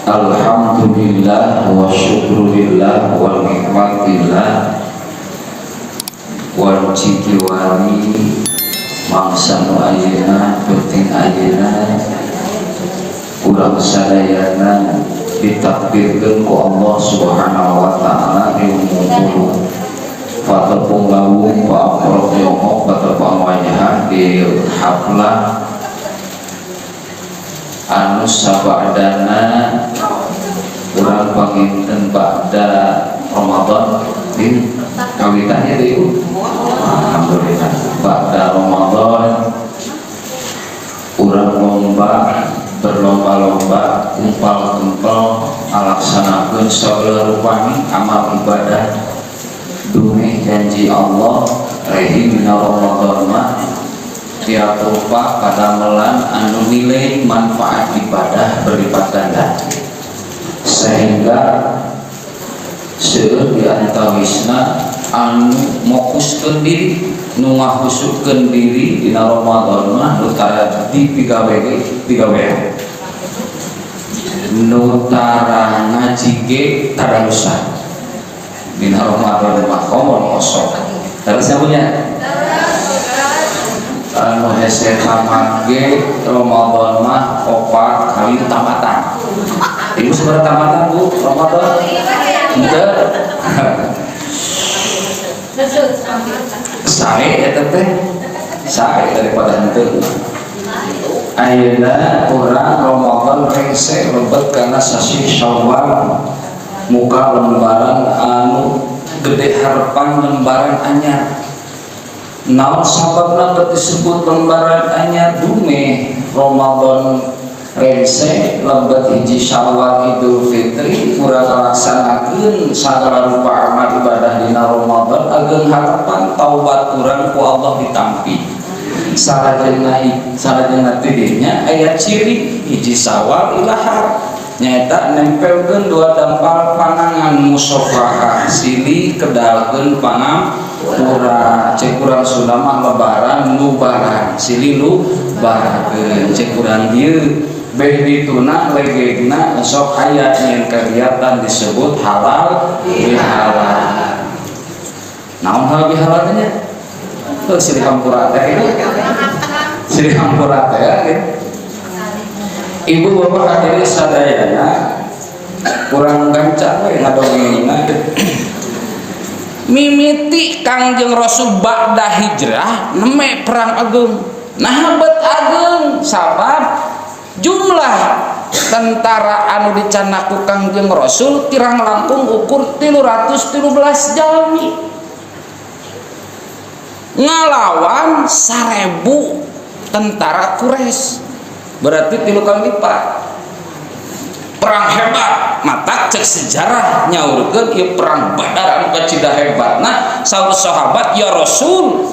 Alhamdulillah wa syukrulillah wa nikmatillah wal cikiwari mangsa nu ayeuna penting ayeuna urang sadayana ditakdirkeun ku Allah Subhanahu wa taala di umur patepung lawung paamprok nyongok patepang wajahan di haflah anu sabadana urang panginten ba'da Ramadan di kawitannya di alhamdulillah ba'da Ramadan urang lomba berlomba-lomba kumpal-kumpal ngalaksanakeun sagala rupani amal ibadah dumeh janji Allah rehi dina Ramadan mah tiap rupa kadamelan anu nilai manfaat ibadah berlipat ganda sehingga seueur di antawisna anu mokuskeun diri nu ngahusukkeun diri dina Ramadan mah nu tara dipigawe ge digawe nu tara ngaji ge tadarusan dina Ramadan mah komo osok terus punya anu hese tamat ge Ramadan mah opat kali tamatan. Ibu seberapa tamatan Bu Ramadan? Henteu. Sae eta teh. Sae daripada henteu. Ayeuna urang Ramadan rengse lebet kana sasih Syawal muka lembaran anu gede harapan lembaran anyar. Naon sababna disebut lembaran anyar dumeh Ramadan rengse lebet hiji Syawal Idul Fitri urang ngalaksanakeun sagala rupa amal ibadah dina Ramadan ageng harapan taubat urang ku Allah ditampi. Salajengna salajengna tidinya aya ciri hiji Syawal ilahar nyaeta nempelkeun dua dampal panangan musafahah silih kedalkeun pangampura cek urang Sunda mah lebaran nubaran silih nu barakeun cek urang dieu beh dituna legegna sok aya nyen kegiatan disebut halal bihalal. Naon halal bihalal teh nya? Heuh silih hampura teh itu. Silih hampura teh gitu. Ibu bapak hadirin sadayana kurang gancang we ngadongengna. Mimiti Kangjeng Rasul ba'da hijrah neme perang agung. Nah bet agung sabab jumlah tentara anu dicandak ku Kangjeng Rasul kirang langkung ukur 313 jalmi ngalawan 1000 tentara Quraisy, berarti 3 kali lipat. Perang hebat mata cek sejarah nyaurkeun ieu perang Badar anu kacida hebatna. Saur sahabat, ya Rasul,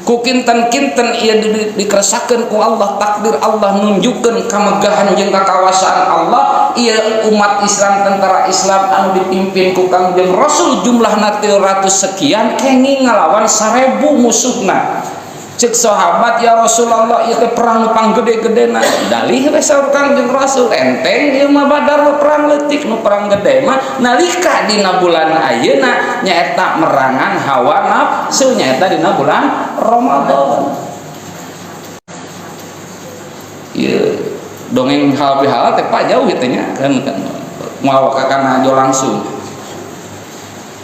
ku kinten-kinten ieu dikeresakeun ku Allah, takdir Allah nunjukkeun kamegahan jeung kakawasaan Allah ieu umat Islam tentara Islam anu dipimpin ku Kangjeng Rasul jumlahna 300 sekian kenging ngalawan 1000 musuhna. Cek sahabat, ya Rasulullah, ieu teh perang nu panggede-gedena. Dalih we saur Kangjeng Rasul, enteng ieu mah Badar mah perang leutik, nu perang gede mah nalika dina bulan ayeuna nyaeta merangan hawa nafsu nyaeta dina bulan Ramadan. Ieu dongeng hal bihalal teh pak jauh gitu nya kan kan moal kana jo langsung.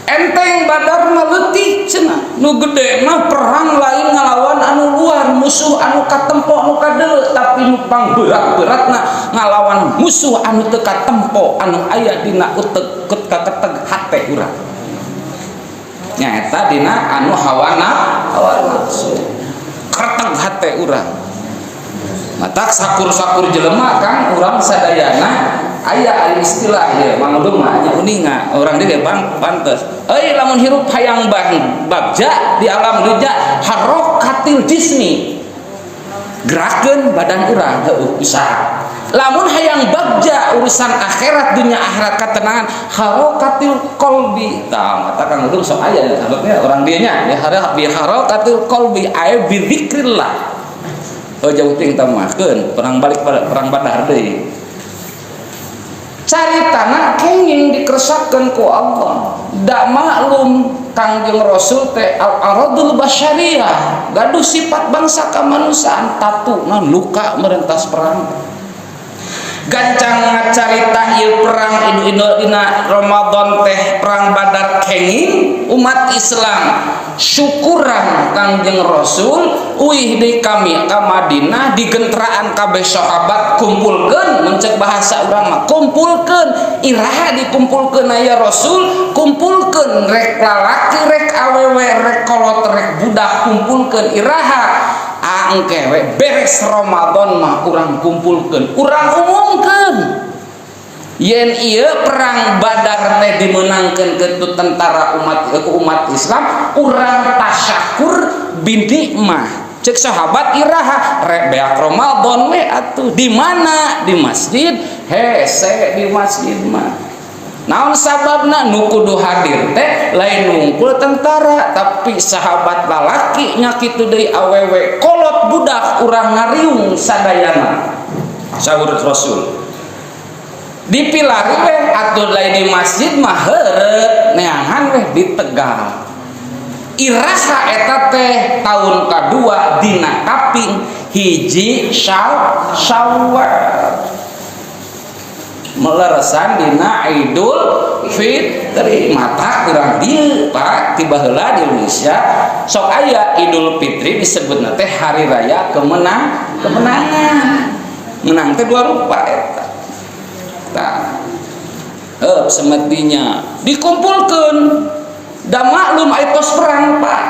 Enteng Badar mah leutik cenah, nu gede mah perang lain ngalawan anu luar musuh anu katempo nu kadeuleu, tapi nu pangberat-beratna ngalawan musuh anu teu katempo anu aya dina utek kaketeg hate urang nyaeta dina anu hawa nafsu kreteg hate urang. Matak sakur-sakur jelema kang urang sadayana aya ari istilah ieu Mang Udung mah nya uninga urang dieu bang pantes euy lamun hirup hayang bagja di alam dunya harokatil jismi gerakeun badan urang heueuh usaha. Lamun hayang bagja urusan akhirat dunia akhirat ketenangan harokatil qalbi tah mata Kang Udung sok aya maksudnya orang dieu nya ya bi harokatil qalbi ay bi dzikrillah. Oh jauh ting tamahkeun perang balik perang Badar deui. Caritana kenging dikeresakeun ku Allah. Da maklum Kangjeng Rasul teh al-aradul basyariah, gaduh sifat bangsa kemanusiaan, tatu luka merentas perang. Gancang ngacarita ieu perang Idul dina Ramadan teh perang Badar kenging umat Islam syukuran. Kangjeng Rasul uih di kami ka Madinah, digentraan kabeh sahabat, kumpulkeun. Mun cek bahasa urang mah kumpulkeun. Iraha dikumpulkeun aya Rasul? Kumpulkeun rek lalaki, rek awewe, rek kolot, rek budak, kumpulkeun. Iraha? Engke we beres Ramadan mah urang kumpulkeun, urang umumkeun yen ieu perang Badar teh dimenangkeun ke tentara umat, ke umat Islam, urang tasyakur binikmah. Cek sahabat, iraha? Rek beak Ramadan we atuh. Di mana? Di masjid. Hese di masjid mah. Naon sababna? Nu kudu hadir teh lain nungkul tentara, tapi sahabat lalaki nya kitu deui awewe, kolot, budak, urang ngariung sadayana, saur Rasul. Dipilari weh atuh, lain di masjid mah heureut, neangan weh di Tegal. Iraha eta teh? Tahun kadua dina kaping 1 Syawal, meleresan dina Idul Fitri. Mata kurang dieu, Pak, tiba heula di Indonesia sok aya Idul Fitri disebut teh hari raya kemenangan. Menang teh dua rupa eta. Tah, semestinya dikumpulkan. Da maklum ai tos perang, Pak,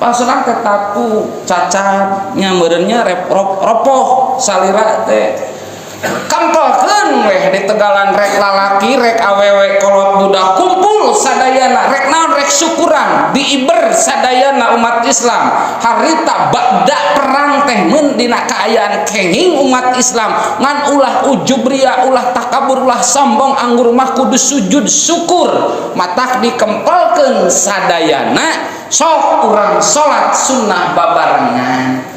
pasukan teh tatu cacat nya meureunnya ropoh salira teh. Kempelkeun weh di tegalan, rek lalaki, rek awewe, kolot, budak, kumpul sadayana. Rek naon? Rek syukuran, diiber sadayana umat Islam. Harita ba'da perang teh mun dina kaayaan kenging umat Islam, ngan ulah ujub ria, ulah takabur, ulah sombong, anggur mah kudu sujud syukur. Matak dikempelkeun sadayana, sok urang salat sunnah babarengan.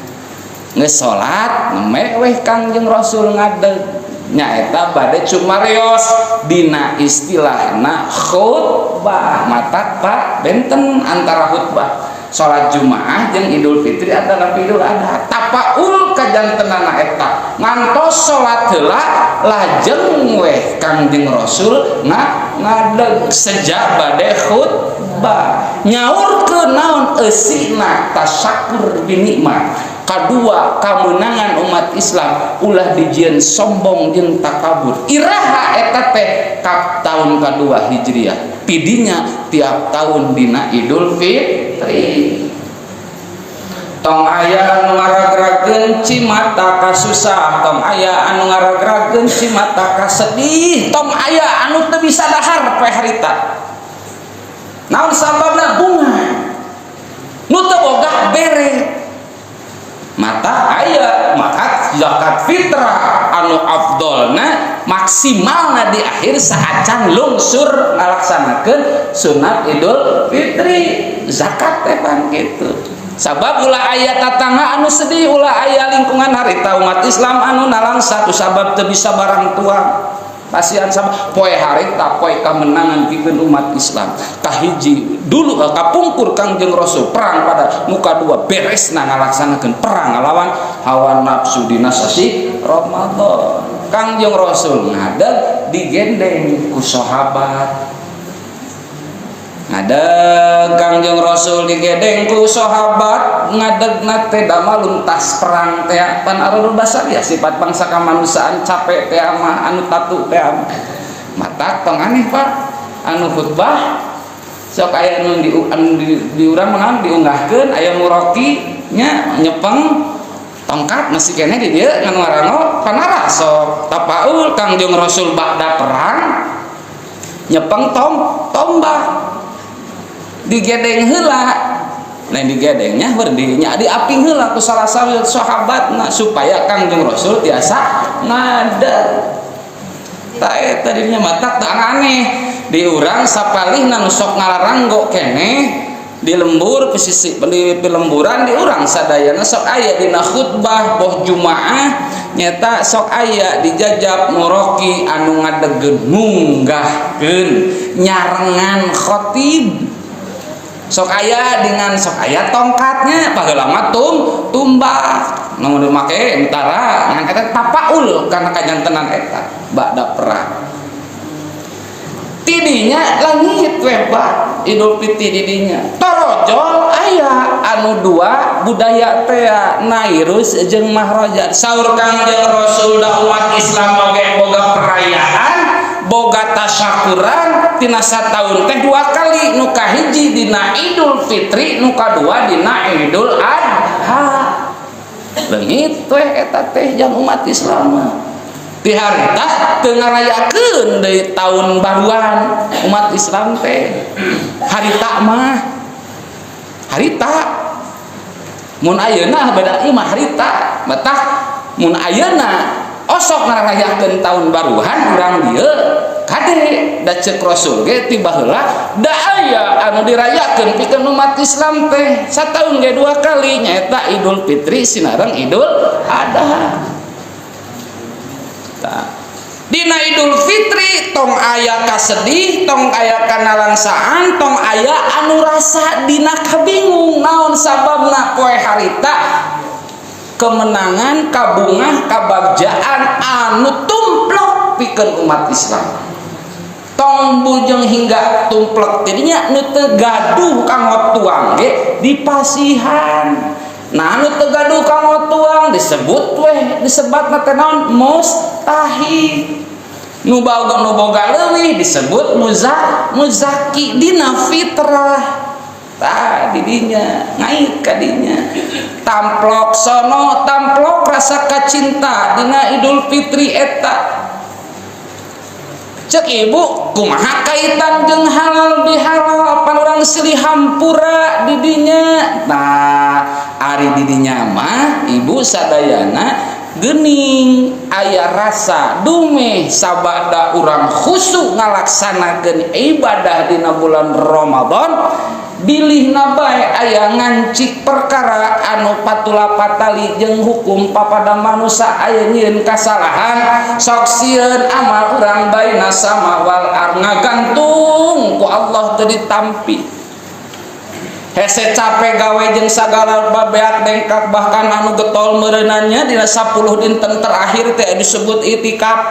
Geus salat neme weh Kangjeng Rasul ngadeg, nyaeta bade cumarios dina istilahna khutbah. Matak, Pak, benten antara khutbah salat Jumaah jeung Idul Fitri adalah Idul Adha. Tapaul kajantenana eta ngantos salat heula, lajeng weh Kangjeng Rasul ngadeg sejak bade khutbah nyaurkeun naon eusina tasyakur binikmat. Kadua, kemenangan umat Islam ulah dijieun sombong jeung takabur. Iraha eta teh? Kap tahun kadua Hijriah, pidinya tiap tahun dina Idul Fitri. Tong aya anu ngaragrageun cimata kasusah, tong aya anu ngaragrageun cimata kasedih, tong aya anu teu bisa dahar poe harita. Naon sababna? Bunga nu teu boga bere. Mata aya maka zakat fitrah anu afdolna maksimalna di akhir saacan lungsur ngalaksanakeun sunat Idul Fitri zakat teh pan gitu. Sabab ulah aya tatangga anu sedih, ulah aya lingkungan harita umat Islam anu nalangsa ku sabab teu bisa barang tuang, kasihan. Sabab poe harita poe kamenangan pikeun umat Islam. Kahiji dulu kapungkur Kangjeng Rasul perang pada muka dua beresna ngalaksanakeun perang ngalawan hawa nafsu dina sasi Ramadan. Kangjeng Rasul ngadeg digendeng ku sahabat. Ngadeg Kangjeng Rasul digedeng ku sahabat, ngadeg teh da luntas perang teh pan arul basar ya, sifat bangsa kemanusiaan capek teh mah, anu tatu teh. Mata tong aneh, Pak, anu khutbah sok aya anu di urang mah diunggahkeun aya muroki nya nyepeng tongkat, masih keneh di dieu ngan ngarango panara sok tapaul. Kangjeng Rasul ba'da perang nyepeng tombak, digedeng heula, lain digedengnya berdirinya, diaping heula ku salah satu sahabatna supaya Kangjeng Rasul tiasa ngadeg. Tak eta dirinya. Matak tak aneh di urang sapalihna nu sok ngalaranggo keneh. Di lembur posisi di lemburan di urang sadayana sok aya dina khutbah boh Jumaah, nyata sok aya dijajab muroki anu ngadegkeun, ngunggahkeun nyarengan khotib. Sok aya dengan sok aya tongkatnya, baheula mah tumbak nu dimake tentara, ngan eta tapaul karena kajantenan eta ba'da perang. Tidinya langit we, Pak, Idul Fitri didinya torojol aya anu dua budaya teh, Nairuz jeung Mahrajan. Saur Kangjeng Rasul, da umat Islam oge boga perayaan, boga tasyakuran tina sataun teh dua kali, nu kahiji dina Idul Fitri, nu kadua dina Idul Adha. Leungit we eta teh jang umat Islam mah. Di harita teu ngarayakeun deui tahun baruan umat Islam teh harita mah. Harita mun ayeuna beda, ieu mah harita. Matak mun ayeuna osok ngarayakeun tahun baruan urang dieu, kade, da ceuk Rasul ge ti baheula da aya anu dirayakeun pikeun umat Islam teh sataun ge dua kali, nyaeta Idul Fitri sinareng Idul Adha. Tah. Dina Idul Fitri tong aya kasedih, tong aya kanalangsaan, tong aya anu rasa dina kabingung. Naon sababna? Poe harita kemenangan, kabungah, kabagjaan anu tumplek pikeun umat Islam. Tong bujeng hingga tumplek tidinya, nu teu gaduh kanggo tuang ge dipasihan. Nah, anu teu gaduh kanggo tuang disebut weh, disebatna teh naon? Mustahik. Nu boga leuwih disebut muzaki dina fitrah. Tah, didinya ngait kadinya, tamplok sono, tamplok rasa kacinta dina Idul Fitri eta. Cek ibu, kumaha kaitan jeung halal bihalal, pan urang silih hampura didinya? Nah, ari didinya mah ibu sadayana geuning aya rasa dumeh sabada urang khusyuk ngalaksanakeun ibadah dina bulan Ramadan, bilih bae aya ngancik perkara anu patula patali jeung hukum papada manusia, aya nyieun kasalahan, sok sieun amal urang baina sama wal ar ngagantung ku Allah teu ditampi. Hese capek gawe jeung sagala babeak dengkak, bahkan anu getol meureunannya dina 10 dinten terakhir teh disebut itikaf.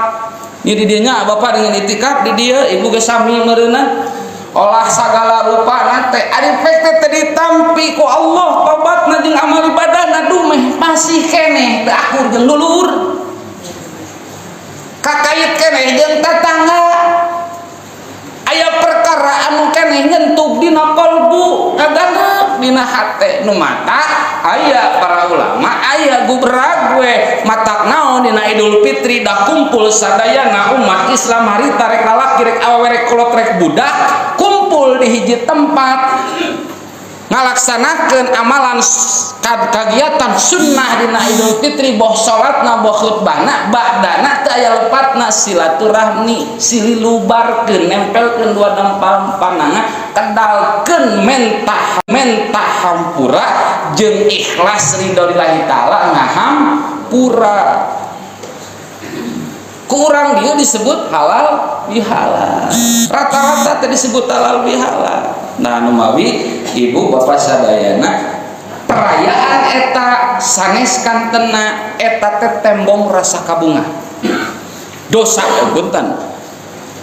Di dinya bapak dengan itikaf di dieu, ibu ge sami meureunna olah sagala rupa nate ari pek teh teu ditampi ku Allah tobatna jeung amal ibadahna, dumeh masih keneh teu akur jeung dulur, kakait keneh jeung tetangga, aya perkara anu keneh nyentuh dina kolbu, kaganep dina hate. Nu mata aya para ulama aya gubrag we matak naon dina Idul Fitri dah kumpul sadayana umat Islam harita, rek lalaki, rek awewe, rek kolot, rek budak, kumpul di hiji tempat ngalaksanakeun amalan kagiatan sunnah dina Idul Fitri, boh salatna, boh khutbahna, ba'dana teu aya lepatna silaturahmi, sililubarkeun, nempelkeun dua dampal panangan, kedalkeun mentah mentah hampura jeung ikhlas ridho lillahi taala ngahampura. Kurang dia disebut halal bihalal, rata-rata teh disebut halal bihalal. Nah, numawi ibu bapak sadayana perayaan eta sanes kantena eta teh tembong rasa kabunga dosa, punten,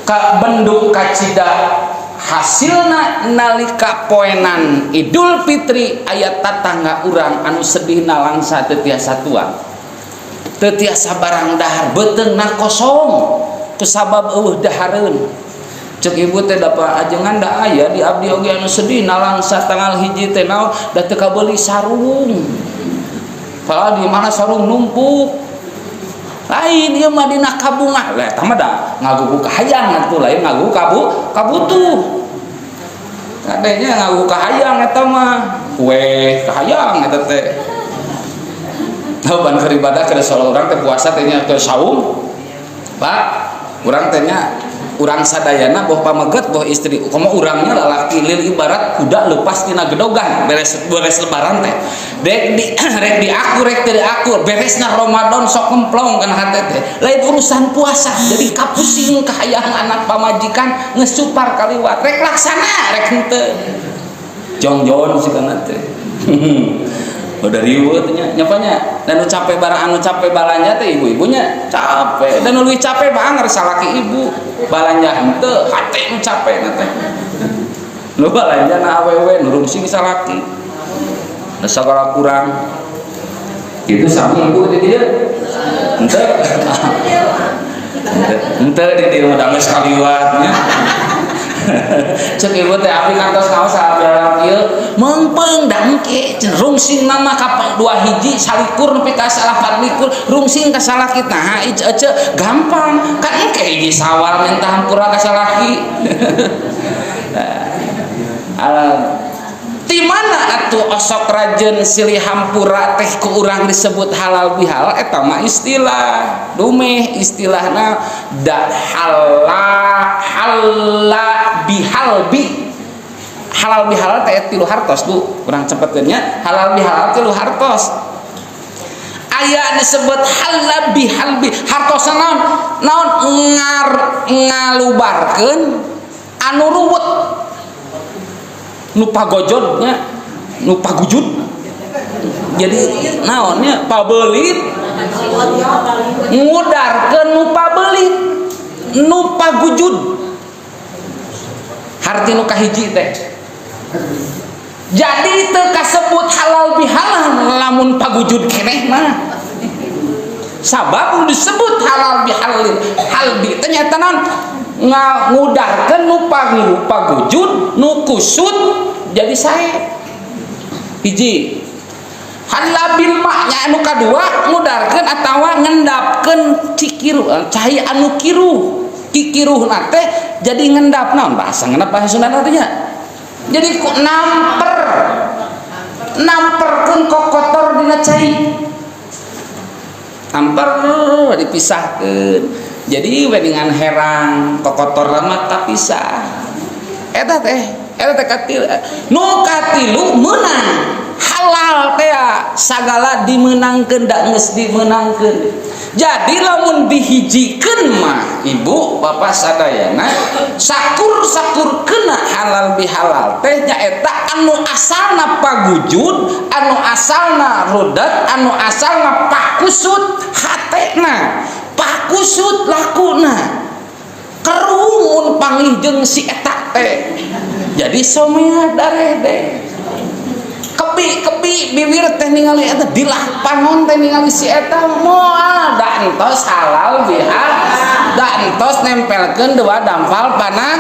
ka bendung kacida hasilna nalika poenan Idul Fitri aya tatangga urang anu sedih nalangsa, teu tiasa tuang, teu tiasa barang dahar, beuteungna kosong kusabab eueuh dahareun. Cek ibu teh, dapat ajengan da aya di abdi oge anu sedih nalangsa tanggal 1 teh, naon da teu kabeuli sarung, padahal di mana sarung numpuk. Lain ieu mah dina kabungah lah, eta mah da ngagugu kahayang atuh, lain ngagugu kabutuh. Kadenya ngagugu kahayang eta mah, kue kahayang eta teh. Nah, ban keur ibadah, keur salat urang teh, puasa teh nya, keur saum, Pak, urang teh nya. Urang sadayana boh pameget boh istri, komo urangnya lalaki lil ibarat kuda lepas tina gedogan beres beres lebaran teh. Dek di rek di aku rek teu akur, beresna Ramadan sok kemplong kana hate teh. Lain urusan puasa, jadi kapusing kahayang anak pamajikan geus cupar kaliwat rek laksana rek henteu. Jongjon sigana teh. Udah riweuh nya nyapanya dan nu capek barang anu capek balanja teh ibu-ibunya capek dan nu leuwih capek banger salaki ibu balanja henteu hate nu capek na teh nu balanja na awewe nu rungsing salaki da sagala kurang itu sami ibu di dieu henteu henteu di dieu udah geus kaliwat nya. Cek ibu teh abdi kantos ngaos sabelang ieu meungpeung da engke rungsing nama ka dua hiji salikur nepi ka salapan likur rungsing ka salaki nah ece gampang kan engke hiji sawal minta hampura ka salaki. Di mana atuh osok rajen silih hampura teh ku urang disebut halal bihalal eta mah istilah dumeh istilahna da halal halal bihalbi halal bihalal teh tilu hartos bu urang cepetkeun nya halal bihalal tilu hartos aya disebut halal bihalbi hartosna naon naon ngar ngalubarkeun anu ruwet nu pagojodnya nu pagujud jadi naonnya pabelit ngudarkeun nu pabelit nu pagujud harti nu kahiji teh jadi teu kasebut halal bihalal lamun pagujud keneh mah sabab nu disebut halal bihalal halbi ternyata naon ngudarkeun nu pagujud nu kusut jadi sae hiji halabil maknya anu kadua ngudarkeun atawa ngendapkeun cikiruh cai anu kiruh kikiruhna teh jadi ngendap naon bahasa ngendap bahasa Sunda artinya jadi ku namper namperkeun kokotor dina cai namper dipisahkeun jadi weningan herang kokotor lama tapisah eta teh katil nu katilu meunang halal teh sagala dimeunangkeun da geus dimeunangkeun jadi lamun dihijikeun mah ibu bapak sadayana sakur-sakur kena halal bihalal teh nyaeta anu asalna pagujud anu asalna rudet anu asalna pakusut hatena pakusut lakuna kerumun panggih jeung si eta teh jadi somea darede kebi-kebi bibir teh ningali eta dilah panon teh ningali si eta moal da entos halal bihal da entos nempelkeun dua dampal panangan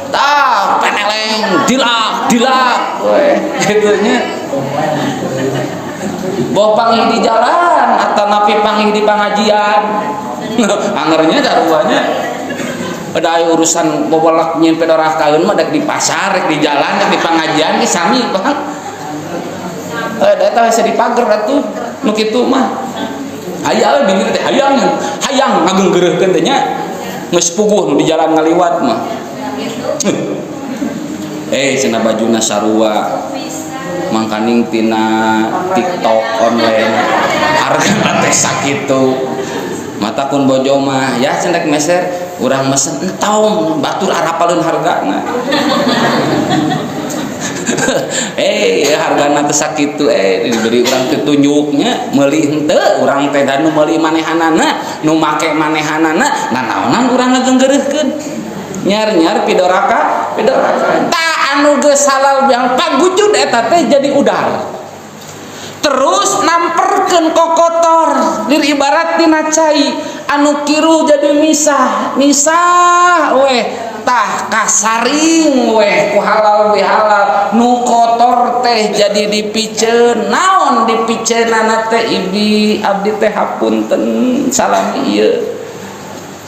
tah peneleng dilah dilah we kitu nya boh panggih di jalan atau napi panggih di pengajian angernya daruanya ada urusan bobolak nyieun pedorakaeun mah dek di pasar dek di jalan dek di pengajian ge sami bang da eta hese dipager atuh nu kitu mah aya we bibir teh hayang hayang ngageunggeureuhkeun teh nya geus puguh nu di jalan ngaliwat mah cenah bajuna sarua mangkaning tina TikTok online hargana teh sakitu mata kun bojo mah ya cenah meser urang mesen entong batur arapaleun hargana hargana teh sakitu diberi urang petunjuknya meuli henteu urang teh da nu meuli manehanana nu make manehanana nanaonan urang ngageunggeureuhkeun nyar-nyar pidoraka pidoraka tah anu geus halal biang pagujud eta teh jadi udar terus namperkeun kokotor dir ibarat tina cai anu kiruh jadi misah misah weh tah kasaring weh ku halal bihalal nu kotor teh jadi dipiceun naon dipiceunana teh ibi abdi teh hapunten salami ieu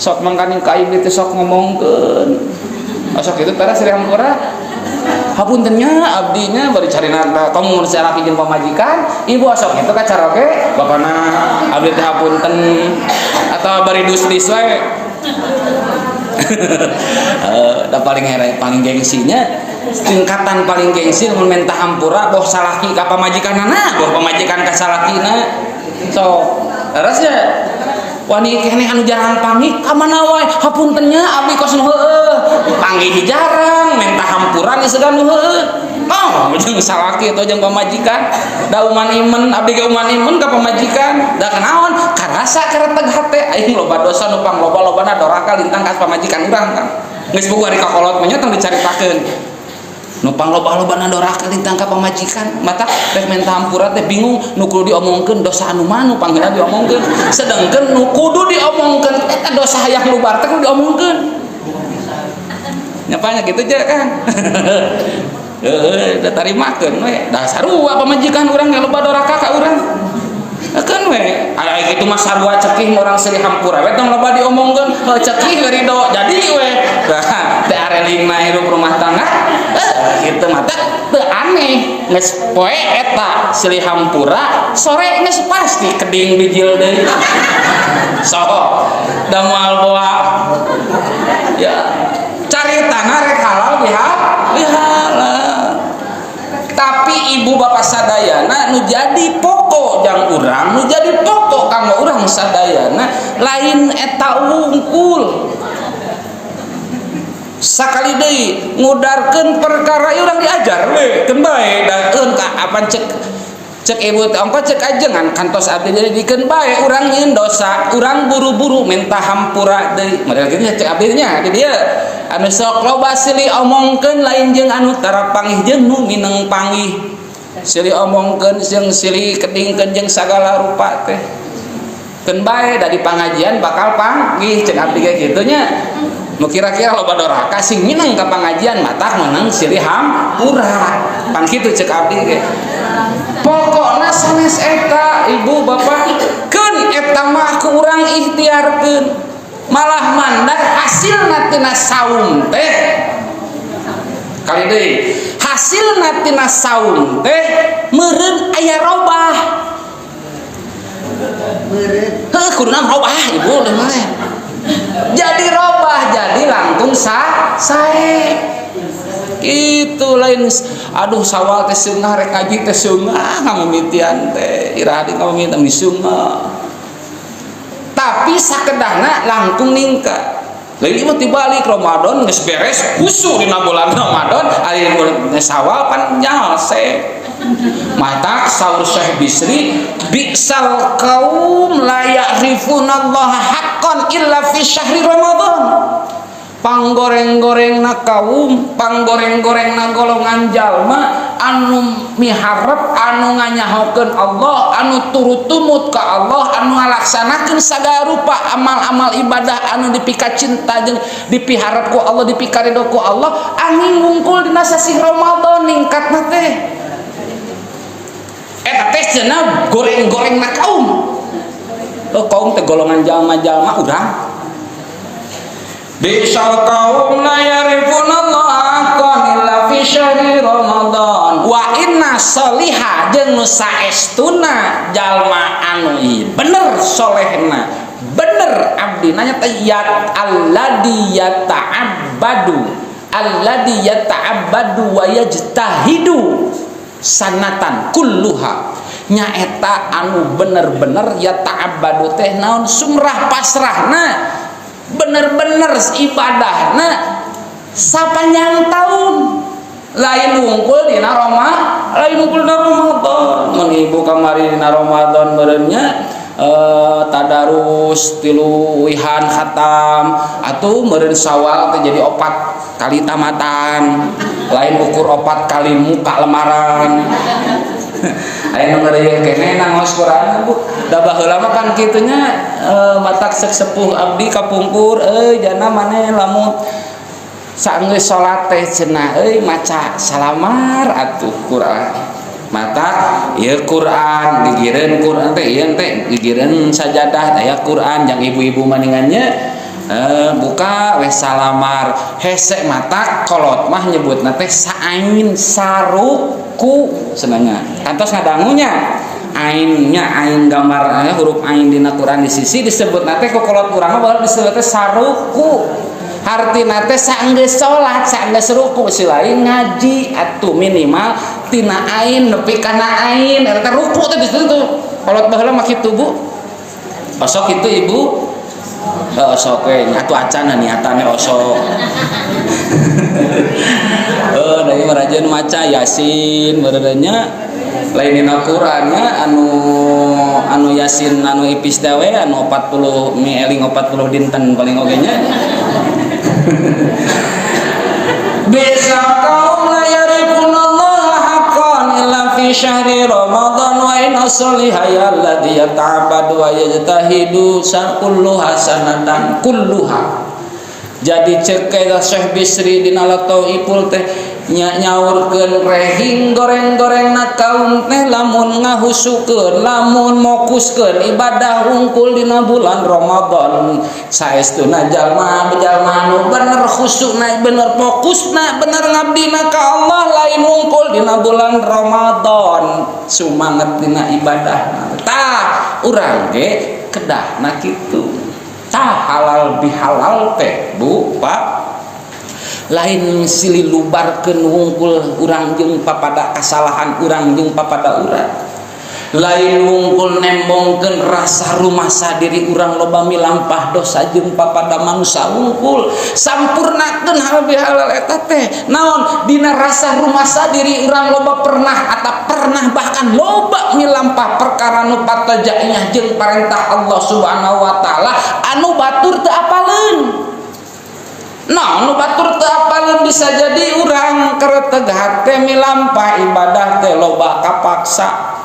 sok mangkaning ka ibi teh sok ngomongkeun sok itu tara sri hampura hapuntennya abdinya bari carina kamu mun salaki jeung pamajikan ibu sok itu ka caroge bapana abdi teh hapunten Atau bari dus-dis wae? Da paling here, paling gengsinya, tingkatan paling gengsi mun minta hampura, boh salaki ka pamajikanana, boh pamajikan ka salakina. So terusnya wani keneh anu jarang panggih ka mana wae, hapunten nya abdi kos nu heueuh panggih, jarang minta hampura geus segan nu heueuh. Oh, jeung salaki atau jeung pamajikan da uman imen, abdi ge uman imen ka pamajikan. Da kenaon karasa kareteg hate aing loba dosa, nu pangloba-lobana doraka lintang ka pamajikan urang. Kan geus buku ari ka kolot mah nya, tong dicaritakeun nu pangloba-lobana doraka lintang ka pamajikan. Mata rek minta hampura teh bingung nu kudu diomongkeun dosa anu mana nu pangheula diomongkeun, sedangkan nu kudu diomongkeun eta dosa hayang lubar teh kudu diomongkeun. Nyapanya gitu aja kan. Heeh, da tarimakeun we. Da sarua pamajikan urang ge loba doraka ka urang. Keun we. Aya kitu mah sarua cekih urang silih hampura we, tong loba diomongkeun. Heuh, cekih we ridho jadi we. Nah, teh arelingna hirup rumah tangga. Kitu mah teu aneh. Geus poe eta silih hampura, sore geus pasti keding bijil deui. So, da moal boa ya caritana rek halal bihalal. Tapi ibu bapak sadayana, nu jadi pokok jang urang, nu jadi pokok kanggo urang sadayana lain eta wungkul. Sakali deui ngudarkeun perkara ieu urang diajar we, keun bae da eun ka apan cek cek ibu teh ongko cek ajengan kantos abdi jadi dikeun bae urang nyieun dosa, urang buru-buru minta hampura deui. Model kitu cek abdi nya di dieu anu sok loba silih omongkeun lain jeung anu tara panggih, jeung nu mineng panggih, silih omongkeun jeung silih kedingkeun jeung sagala rupa teh keun bae, da di pangajian bakal panggih. Cek abdi ge kitu nya, nu kira-kira loba doraka sing mineng ka pangajian, matak menang silih hampura. Pan kitu cek abdi ge. Pokokna sanes eta, ibu bapak, keun eta mah ku urang ikhtiarkeun. Malah mandar hasilna tina saum teh, kali deui, hasilna tina saum teh meureun aya robah. Meureun. Heuh, kuduna robah ibu mah jadi robah, jadi langkung sa sae itu. Lain aduh sawal teh seungah, rek ngaji teh seungah, ngamimitian teh iraha di ngamimitian di seungah, tapi sakedahna langkung ningkat. Lain mah tibalik, Ramadan geus beres khusyuk dina bulan Ramadan, ari bulan Sawal pan nyalse. Mata saur Syekh Bisri, bi'sal kaum la ya'rifunallaha haqqan illa fi syahri Ramadan. Panggoreng-gorengna kaum, panggoreng-gorengna golongan jalma anu miharep, anu nganyahokeun Allah, anu turut tumut ka Allah, anu ngalaksanakeun sagala rupa amal-amal ibadah anu dipika cinta jeung dipiharep ku Allah, dipikarido ku Allah, angin wungkul dina sasih Ramadan ningkatna teh. Eta teh cenah goreng-gorengna kaum. Oh, kaum teh golongan jalma-jalma urang. Bi'sal kaum la ya'rifunallaha haqqan illa fi syahri Ramadan. Wa inna soliha, jeung nu saestuna jalma anu bener solehna, bener abdi nanya teh yat alladzi yata'abbadu, alladzi yata'abbadu wa yajtahidu sanatan kulluha, nyaeta anu bener-bener yata'abbadu teh naon, sumrah pasrahna, bener-bener ibadahna sapanjang tahun, lain wungkul dina Roma, lain wungkul dina Ramadan. Mun ibu kamari dina Ramadan meureunnya tadarus tilu wihan khatam, atau meureun Sawal teh jadi opat kali tamatan, lain ukur opat kali muka lemaran. Aya nu ngeureuyeuh keneh ngaos Quran, Bu. Da baheula mah kan kitu nya, matak sek sepuh abdi kapungkur euy, jana maneh lamun saenggeus salat teh cenah euy maca salamar atuh Quran. Matak ieu Quran gigireun, Quran teh ieu teh gigireun sajadah aya Quran jang ibu-ibu maningannya, buka weh salamar hese. Matak kolot mah nyebutna teh saain saruku senangnya kantos ngadangunya. Ainnya ain gambar huruf ain dina Quran di sisi disebutna teh ku kolot urang mah baheula disebut teh saruku. Hartina teh saenggeus salat, saenggeus ruku selain ngaji atuh minimal tina ain nepi kana ain eta ruku teh di situ tuh. Kolot baheula mah kitu, Bu. Osok itu, Ibu. Osok we atuh acan niatane osok. Dari marajeun maca Yasin meureunnya lain dina Qurannya anu anu Yasin anu ipis teh we anu 40 mi eling 40 dinten paling oge nya. Bisa kaum la yarifunallaha haqqan illa fi syahri Ramadan wa in asliha alladzi yata'abbadu wa yajtahidu kulluha sanatan kulluha. Jadi cek Syekh Bisri dina Ipul teh nyaurkeun rehing goreng-gorengna kaum teh lamun ngahusukeun lamun mokuskeun ibadah wungkul dina bulan Ramadan saestuna jalma jalma nu bener khusukna bener fokusna bener ngabdina ka Allah lain wungkul dina bulan Ramadan sumanget dina ibadah tah urang ge kedahna kitu. Tah halal bihalal teh, Bu, Pak, lain silih lubarkeun wungkul urang jeung papada kasalahan urang jeung papada urang, lain wungkul nembongkeun rasa rumasa diri urang loba milampah dosa jeung papada manusia wungkul. Sampurnakeun halal bihalal eta teh naon dina rasa rumasa diri urang loba pernah atau pernah bahkan loba milampah perkara nu patojainya jeung parentah Allah Subhanahu wa taala anu batur teu apaleun. Nah, nu batur teu apaleun bisa jadi urang kereteg hate milampah ibadah teh loba kapaksa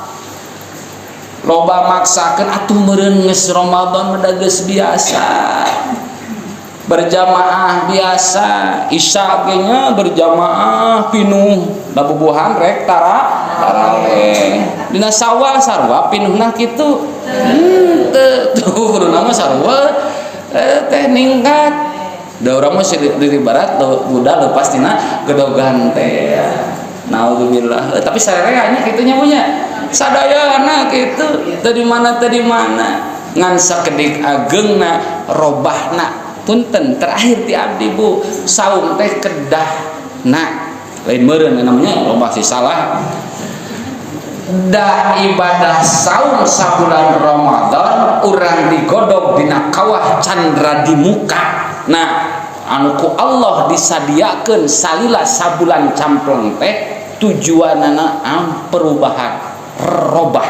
loba maksakeun atuh meureun geus Ramadan mah geus biasa berjamaah biasa isya ge nya berjamaah pinuh babubuhan rek taraweh dina Sawal sarua pinuhna kitu teu tuh kuduna mah sarua teh ningkat. Da urang mah di barat budak lepas tina gedogan teh. Naudzubillah. Tapi sarerea nya kitu nya punya. Sadayana kitu teu di mana teu di mana. Ngan sakedik ageungna robahna punten terakhir ti abdi, Bu, saum teh kedahna lain meureun namanya robah sih salah. Da ibadah saum sabulan Ramadan urang digodog dina kawah candra di muka. Nah, anu ku Allah disadiakeun salila sabulan campleng teh tujuanana perubahan robah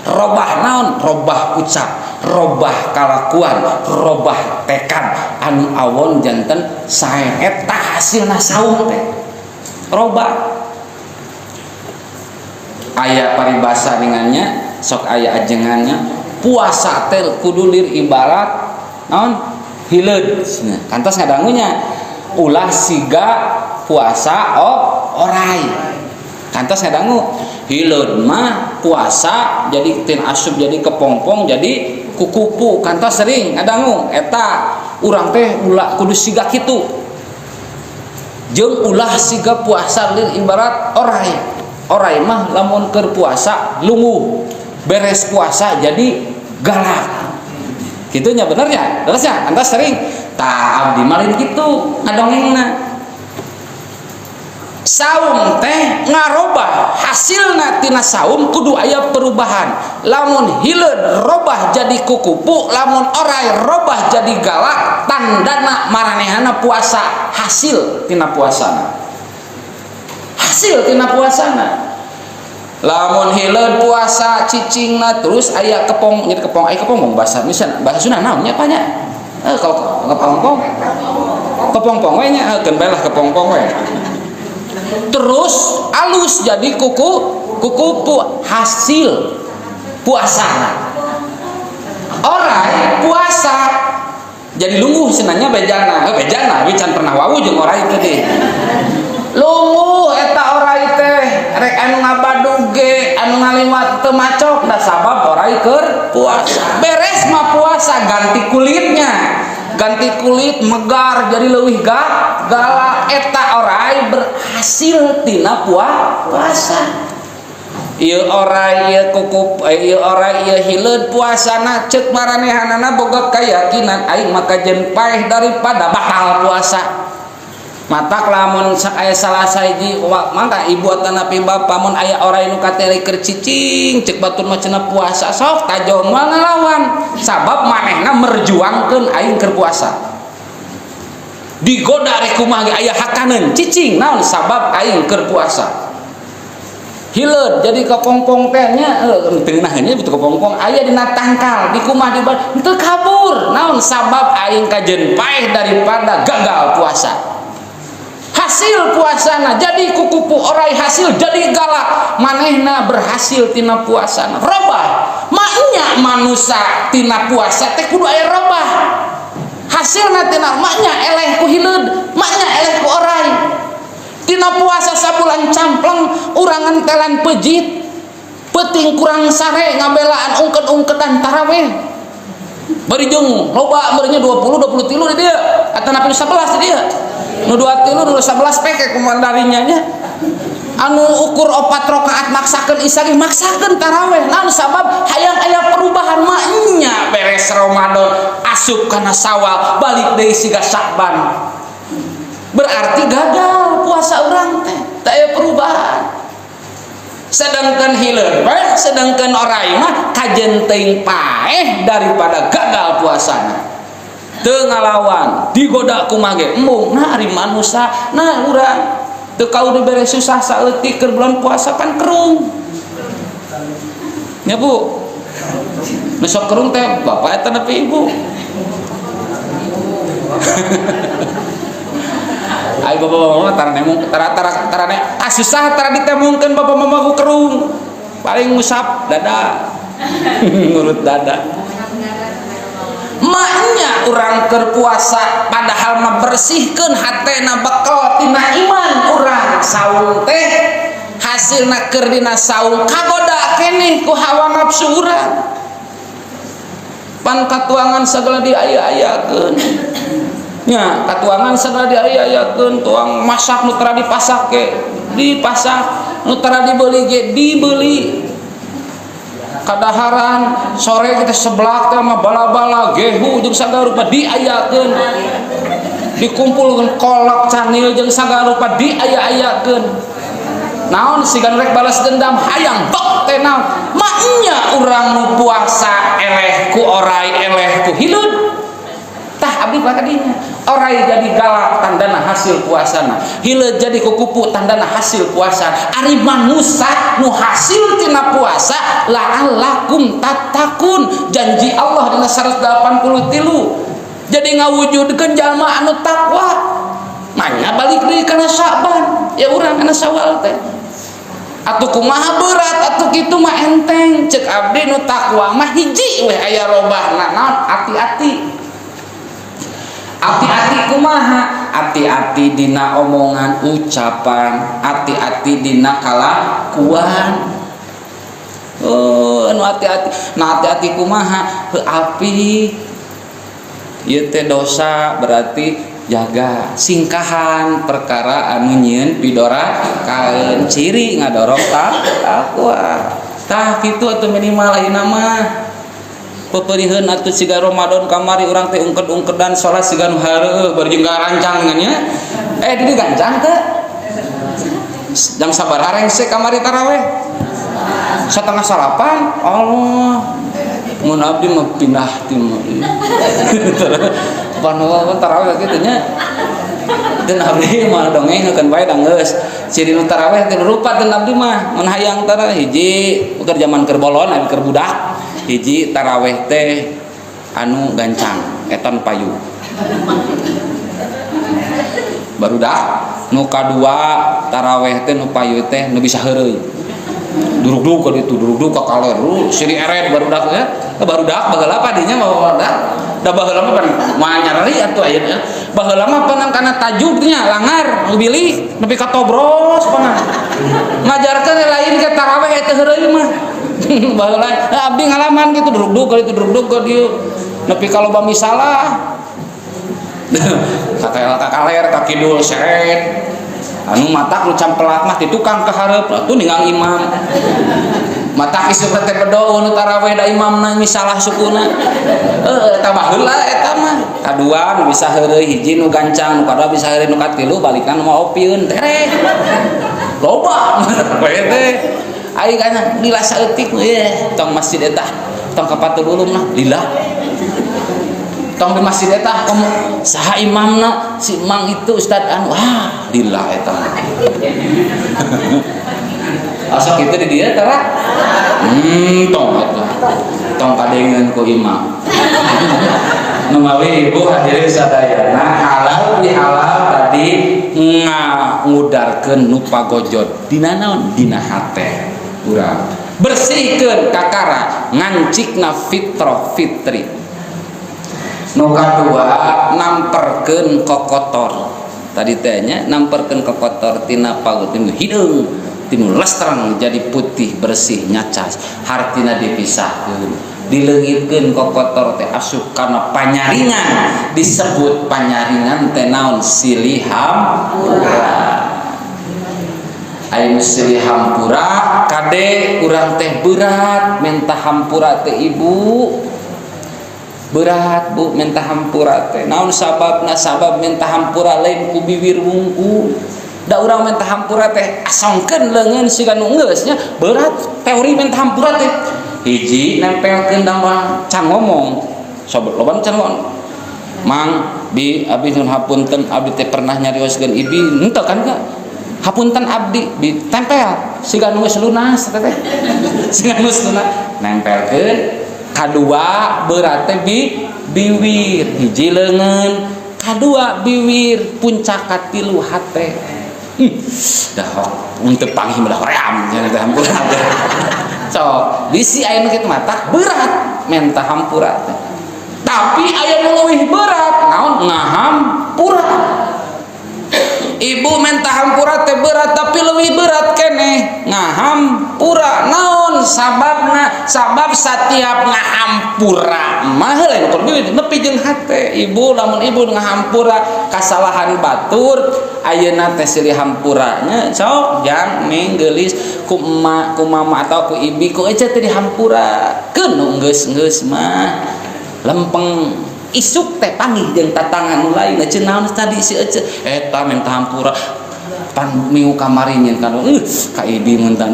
robah naon robah ucap robah kalakuan robah tekad anu awon janten sae eta hasilna saum teh robah. Aya paribasa dengannya sok aya ajengannya puasa teh kudu lir ibarat naon hileud kantos ngadangunya ulah siga puasa orai kantos ngadangu hileud mah puasa jadi tin asup jadi kepompong jadi kukupu kantos sering ngadangu eta urang teh ulah kudu siga kitu jeung ulah siga puasa lir ibarat orai orai mah lamun keur puasa lunguh beres puasa jadi galak gitunya benernya terusnya antas sering tak abdi malin gitu ngadongengna saum teh ngarobah hasilna tina saum kudu aya perubahan lamun hileud robah jadi kukupu lamun orai robah jadi galak tandana maranehana puasa hasil tina puasana hasil tina puasana lamun hileud puasa cicingna terus aya kepong jadi kepong aya kepong bahasa misal bahasa Sunda naon nya apa nya kalau kepongpong kepongpong we nya keun bae lah kepongpong we terus alus jadi kuku kukupu hasil puasana orai puasa jadi lungguh senanya bejana bejana we can pernah wawuh jeung orai teh deh lungguh eta orai teh rek anu ngabadug ge anu ngaliwat teu macok da sabab orai keur puasa beres mah puasa ganti kulitnya ganti kulit megar jadi leuwih galak eta orai berhasil tina puasa. Ieu orai ieu kukup, ieu orai ieu hileud puasana ceuk maranehanana boga keyakinan aing maka jeung paeh daripada batal puasa. Matak lamun aya salah sahiji mangka ibu atanapi bapa mun aya orai nu kateli keur cicing ceuk batur mah cenah puasa sok tajo moal ngalawan sabab manehna merjuangkeun aing keur puasa. Digoda rek kumaha ge aya hakaneun cicing naon sabab aing keur puasa. Hileud jadi kepongpong teh nya teu ngeunaheun nya betul kepongpong aya dina tangkal di kumah di teu kabur naon sabab aing kajeun paeh daripada gagal puasa. Hasil puasana jadi kukupu orai hasil jadi galak manehna berhasil tina puasana robah maknya manusia tina puasa teh kudu aya robah hasilna tina maknya eleh ku hileud maknya eleh ku orai tina puasa sabulan campleng urang ngentelan pejit peuting kurang sare ngabelaan ungked-ungkedan taraweh bari jeung loba meureunnya 20 23 di dieu atanapi 11 di dieu nu 2 tilu nu 11 peke kumandarinya nya anu ukur 4 rakaat maksakeun isya ge maksakeun taraweh naon sabab hayang aya perubahan maknya beres Ramadan asup kana Sawal balik deui siga Sya'ban berarti gagal puasa urang teh teu aya perubahan. Sedangkan hileud bae sedangkan orai mah kajen teuing paeh daripada gagal puasana teu ngalawan digoda kumaha ge embung nah ari manusa nah urang teu kau dibere susah saeutik keur bulan puasa pan kerung nya Bu nu sok kerung teh bapak eta nepi ibu. Ai bapak-bapak mah tara nemong tara tara tara ne ah susah tara ditemungkeun bapak mama ku kerung paling ngusap dada ngurut dada. Maknya urang keur puasa padahal mah bersihkeun hatena bekal tina iman urang saung teh hasilna keur dina saung kagoda keneh ku hawa nafsu urang pan katuangan sagala diaya-ayakeun nya katuangan sagala diaya-ayakeun tuang masak nu tara dipasak ge dipasak nu tara dibeli ge dibeli kadaharan sore kita seblak teh mah bala-bala gehu jeung sagala rupa diayakeun dikumpulkeun kolak canil jeung sagala rupa diaya-ayakeun naon siga rek balas dendam hayang bek teh naon maknya urang nu puasa eleh ku orai eleh ku hileud tah abdi pakadinya orai jadi galak tandana hasil puasana hileud jadi kukupu tandana hasil puasa ari manusa nu hasil tina puasa la'allakum tattaqun janji Allah dina 183 jadi ngawujudkeun jalma anu takwa manya balik deui kana Sya'ban ya urang kana Syawal teh atuh kumaha berat atuh kitu mah enteng ceuk abdi nu takwa mah hiji weh aya robahna naon hati-hati hati-hati kumaha hati-hati dina omongan ucapan hati-hati dina kalakuan oh anu hati-hati nah hati-hati kumaha heuh api ieu teh dosa berarti jaga singkahan perkara anu nyieun pidora kaeun ciri ngadorong takwa tah kitu atuh minimal ayeuna mah peperiheun atuh siga Ramadan kamari urang teh ungked-ungkedan salat siga nu hareueuh bari jeung garancang nya di gancang teh jam sabaraha rengse kamari taraweh 7:30 Allah mun abdi mah pindah ti mah pan taraweh kitu nya dan abdi mah dongeng kan bae da geus ciri nu taraweh teh rupa dan abdi mah mun hayang taraweh hiji keur zaman keur bolon anu keur budak hiji taraweh teh anu gancang eton payu barudak nu kadua taraweh teh nu payu teh nu bisa heureuy duruk-duruk ka ditu duruk-duruk ka kaler siri eret barudak ya barudak baheula padinya mah barudak da baheula mah pan moal nyareri atuh ayeuna baheula mah pan kana tajuk nya langar bilih nepi ka tobros pan ngajarkeun lain ke taraweh eta heureuy mah baheula abdi ngalaman kitu duruk-duruk ka ditu duruk-duruk ka dieu nepi ka loba misalah ka kaler ka kidul seret Anu matak nu campelak mah ti tukang ka hareup atuh ninggang imam. Matak isuk teh bedo nu taraweh da imamna salah sukuna. Heuh eta baheula eta mah. Kadua nu bisa heureuy hiji nu gancang, nu kadua bisa heureuy nu katilu balikan mah opieun tereh. Loba we teh. Ai kana lila saeutik ye tong masjid eta tong ka Fathul Ulum lah lila. Tong di masjid eta komo saha imamna si mang itu ustad anu wah lila eta. Asa kitu di dieu tara? Tong eta. Tong kadengeun ku imam. Numawi ibu hadirin sadayana halal bihalal tadi ngudarkeun nu pagojot dina naon dina hate urang. Bersihkeun kakara ngancikna fitrah fitri. Nu kadua namperkeun kokotor. Tadi teh nya namperkeun kokotor tina pagut tinu hideung tinu lestreng jadi putih bersih nyacas hartina dipisahkeun dileungitkeun kokotor teh asup kana panyaringan disebut panyaringan teh naon silih hampura. Aya silih hampura kade urang teh berat minta hampura teh ibu berat bu minta hampura teh naon sababna sabab minta hampura lain ku biwir wungkul da urang minta hampura teh asongkeun leungeun siga nu geus nya berat teori minta hampura teh hiji nempelkeun da can ngomong sobat loba can ngomong mang bi abdi nyuhun hapunten abdi teh pernah nyarioskeun ibi henteu kan ka hapunten abdi bi tempel siga nu geus lunas teh siga nu geus lunas nempelkeun kadua berat teh bi biwir hiji leungeun kadua biwir puncak katilu hate. Dah untuk panggih mah hoream cenah teh hampura teh. Sok bisi aya nu kitu mata berat menta hampura teh. Tapi aya nu leuwih berat naon ngahampura. Ibu menta hampura teh berat tapi leuwih berat keneh ngahampura naon sababna sabab satiap ngahampura mah lain ukur duit nepi jeung hate ibu lamun ibu ngahampura kasalahan batur ayeuna teh silih hampura nya sok jang ning geulis ku emak ku mama atau ku ibi ku ece teh dihampura keun nu geus-geus mah lempeng isuk teh panggih jeung tatangan nu lain ece naon tadi si ece eta minta hampura pan minggu kamari nyeun kan ka ibi mun tan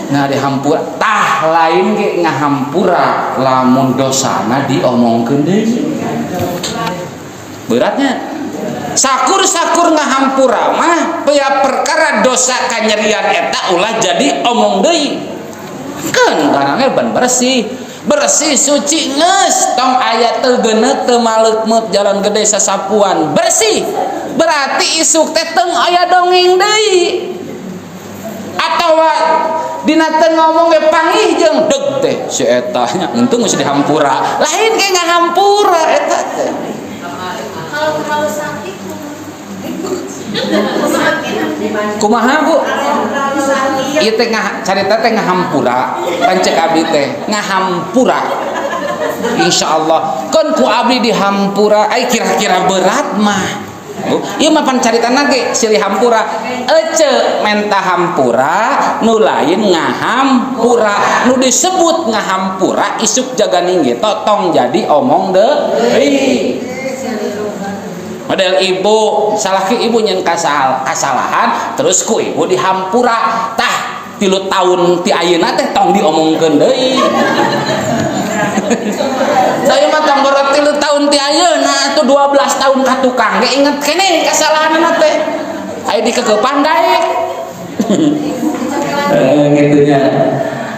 nah dihampura tah lain ge ngahampura lamun dosana diomongkeun deui beratnya sakur-sakur ngahampura mah pea perkara dosa kanyerian eta ulah jadi omong deui keun karena ban bersih bersih suci geus tong aya teu geuneut teu maleukmeut jalan gede sasapuan bersih berarti isuk teh teu aya dongeng deui atawa dina teu ngomong ge panggih jeung deg teh si eta nya untung geus dihampura lain ge ngahampura eta teh. Kalau terlalu sakit kumaha bu ieu teh carita teh ngahampura pancek abdi teh ngahampura insyaallah keun ku abdi dihampura ai kira-kira berat mah bu ieu mah pan caritana ge silih hampura ece menta hampura nu lain ngahampura nu disebut ngahampura isuk jaga ninggi tong jadi omong deui model ibu salah ke ibu nyen kasalahan terus ku ibu dihampura tah 3 tahun ti ayeuna teh tong diomongkeun deui. Saya mah tong berat 3 tahun ti ayeuna atuh 12 tahun ka tukang ge inget keneh kasalahanna teh aya dikekepan daek. Gitu nya.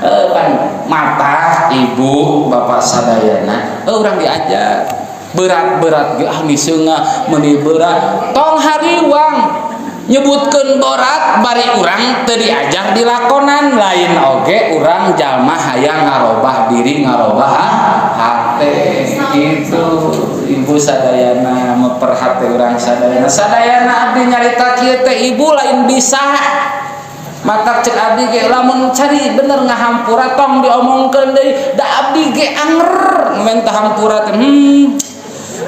Pan mata ibu bapak sadayana urang diajar berat-berat ge ah miseungah meuni berat tong hariwang nyebutkeun berat bari urang teu diajar dilakonan lain oge urang jalma hayang ngarobah diri ngarobah hate gitu ibu sadayana memperhati urang sadayana sadayana abdi nyarita kieu teh ibu lain bisa matak cek abdi ge lamun cari bener ngahampura tong diomongkeun deui da abdi ge anger minta hampura teh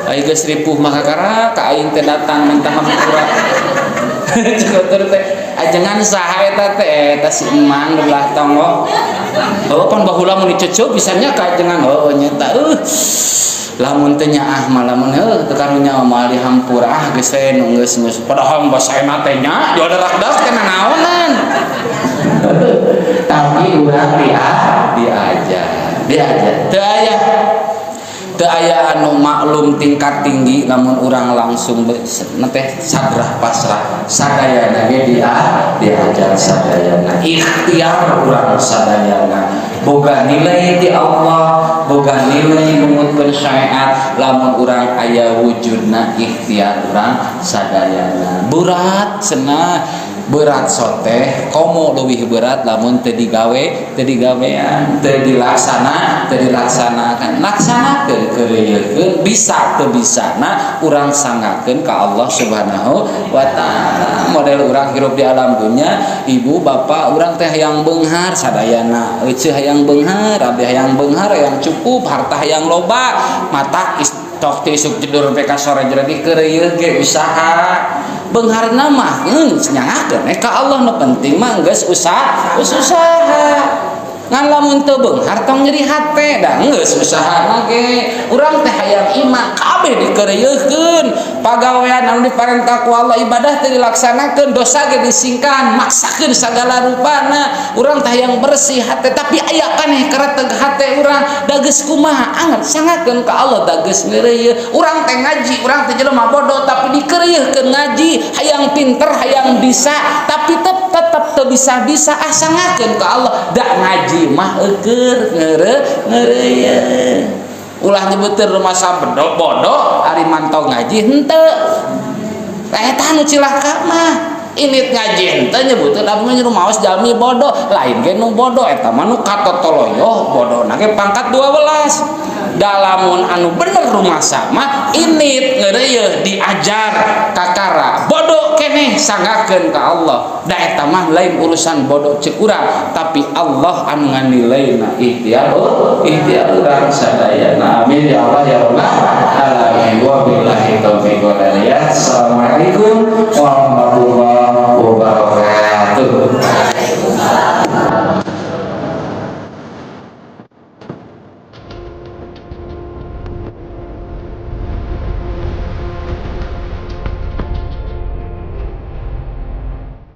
ai geus ripuh mah kakara ka aing teh datang minta hampura. Cek batur teh, "Ajengan saha eta teh?" "Eta si emang belah tonggoh." "Oh, pan baheula mun diceceu pisannya ka ajengan." "Oh, nyata." Lamun teh nyaah mah, lamun heuh teu karunya mah dihampura, ah geus we nu geus geus, padahal bahasa teh nya jual darak-darak teh nanaonan. Tapi urang dia diajar diajar, teu aya, teu aya anu maklum tingkat tinggi lamun urang langsung teh sadrah pasrah. Sadayana ge dia diajar, sadayana ikhtiar urang, sadayana boga nilai di Allah, boga nilai numutkeun syariat lamun urang aya wujudna ikhtiar urang sadayana. Berat cenah, berat soteh, komo leuwih berat lamun teu digawe, teu digawean, teu dilaksana, teu dilaksanakan. Laksanakeun, keureuyekeun, bisa teu bisana urang sanggakeun ka Allah Subhanahu wa Taala. Model urang hirup di alam dunya, ibu bapak, urang teh hayang beunghar sadayana, euceuh hayang beunghar, abdi hayang beunghar, hayang cukup harta, hayang loba. Mata tok ti isuk jedur sampai ka sore jadi keureuyeun ge usaha. Beungharna mah nyangakeun ka Allah, nu penting mah geus usaha, geus usaha. Ngan lamun teu beunghar tong nyeri hate, da geus usahana ge. Urang teh hayang iman, kabeh dikeureuyeun, pagawean anu diparentah ku Allah, ibadah teh dilaksanakeun, dosa ge disingkahan, maksakeun sagala rupana. Urang teh hayang bersih hate, tapi aya kaneh kereteg hate urang, da geus kumaha anget, sangakeun ka Allah, da geus ngeureuyeuh. Urang teh ngaji, urang teh jelema bodoh tapi dikeureuyeun ngaji, hayang pinter, hayang bisa, tapi tetep tetep teu bisa-bisa, ah sangakeun ka Allah, da ngaji mah eueur ngeureuyeuh. Ulah nyebuteun rumasa bodoh bodoh ari mantau ngaji henteu. Eta nu cilaka mah init ngaji henteu, nyebuteun abdi rumaos jalmi bodoh. Lain ge nu bodoh eta mah nu katotoloyo bodona ge pangkat 12. Dalamun anu bener rumasa mah init ngeureuyeuh, diajar, kakara bodoh keneh sanggakeun ka Allah, da eta mah lain urusan bodoh cek urang, tapi Allah anu nganilaina ikhtiar, oh, ikhtiar urang sadayana. Amin ya Allah ya Rabbal alamin.